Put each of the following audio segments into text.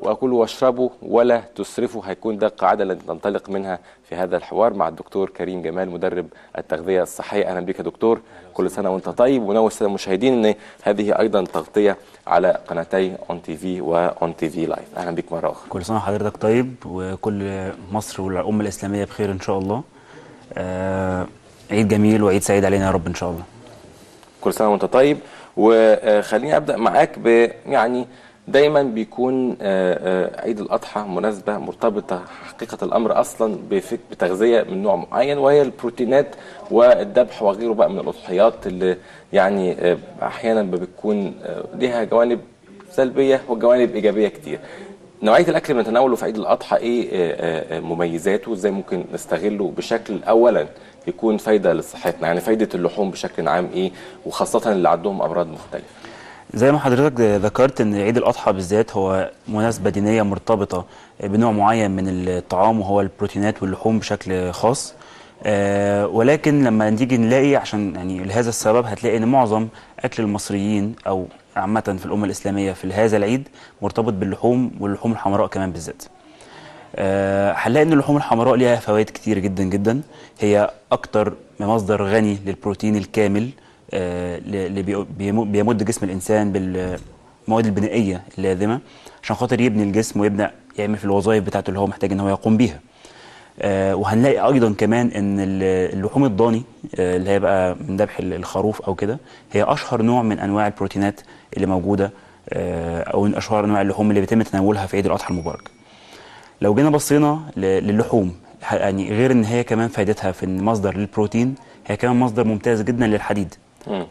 وأكلوا واشربوا ولا تسرفوا، هيكون ده القاعدة اللي ننطلق منها في هذا الحوار مع الدكتور كريم جمال مدرب التغذية الصحية. أهلا بك يا دكتور، كل سنة وأنت طيب. ونوه السادة المشاهدين أن هذه أيضا تغطية على قناتي ON TV و ON TV Live. أهلا بك مرة أخرى. كل سنة وحضرتك طيب وكل مصر والأمة الإسلامية بخير إن شاء الله. عيد جميل وعيد سعيد علينا يا رب إن شاء الله. كل سنة وأنت طيب. وخليني أبدأ معاك يعني دايما بيكون عيد الأضحى مناسبة مرتبطة حقيقة الأمر أصلا بتغذية من نوع معين، وهي البروتينات والذبح وغيره بقى من الأضحيات اللي يعني أحيانا بتكون لها جوانب سلبية وجوانب إيجابية كتير. نوعية الأكل اللي بنتناوله في عيد الأضحى إيه مميزاته؟ إزاي ممكن نستغله بشكل أولا يكون فايدة لصحتنا؟ يعني فايدة اللحوم بشكل عام إيه، وخاصة اللي عندهم أمراض مختلفة؟ زي ما حضرتك ذكرت ان عيد الاضحى بالذات هو مناسبة دينية مرتبطة بنوع معين من الطعام، وهو البروتينات واللحوم بشكل خاص. ولكن لما نيجي نلاقي عشان يعني لهذا السبب هتلاقي ان معظم اكل المصريين او عامة في الامة الاسلامية في هذا العيد مرتبط باللحوم، واللحوم الحمراء كمان بالذات. هنلاقي ان اللحوم الحمراء ليها فوائد كتير جدا جدا، هي اكتر مصدر غني للبروتين الكامل اللي بيمد جسم الانسان بالمواد البنائيه اللازمة عشان خاطر يبني الجسم ويبدا يعمل في الوظائف بتاعته اللي هو محتاج ان هو يقوم بيها. وهنلاقي ايضا كمان ان اللحوم الضاني اللي هي بقى من ذبح الخروف او كده هي اشهر نوع من انواع البروتينات اللي موجودة، او من اشهر انواع اللحوم اللي بيتم تناولها في عيد الاضحى المبارك. لو جينا بصينا للحوم، يعني غير ان هي كمان فائدتها في مصدر للبروتين، هي كمان مصدر ممتاز جدا للحديد.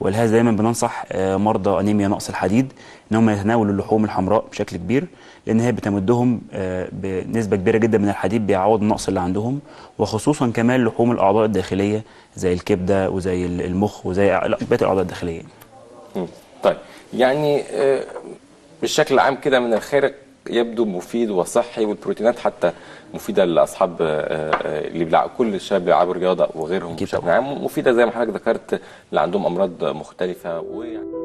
ولهذا دايما بننصح مرضى انيميا نقص الحديد ان هم يتناولوا اللحوم الحمراء بشكل كبير، لان هي بتمدهم بنسبة كبيرة جدا من الحديد بيعوض النقص اللي عندهم، وخصوصا كمان لحوم الاعضاء الداخلية زي الكبده وزي المخ وزي بقية الاعضاء الداخلية. طيب يعني بالشكل العام كده من الخارج يبدو مفيد وصحي، والبروتينات حتى مفيدة لاصحاب اللي بيلعبوا، كل الشباب بيلعبوا رياضة وغيرهم بشكل عام مفيدة زي ما حضرتك ذكرت اللي عندهم امراض مختلفة. ويعني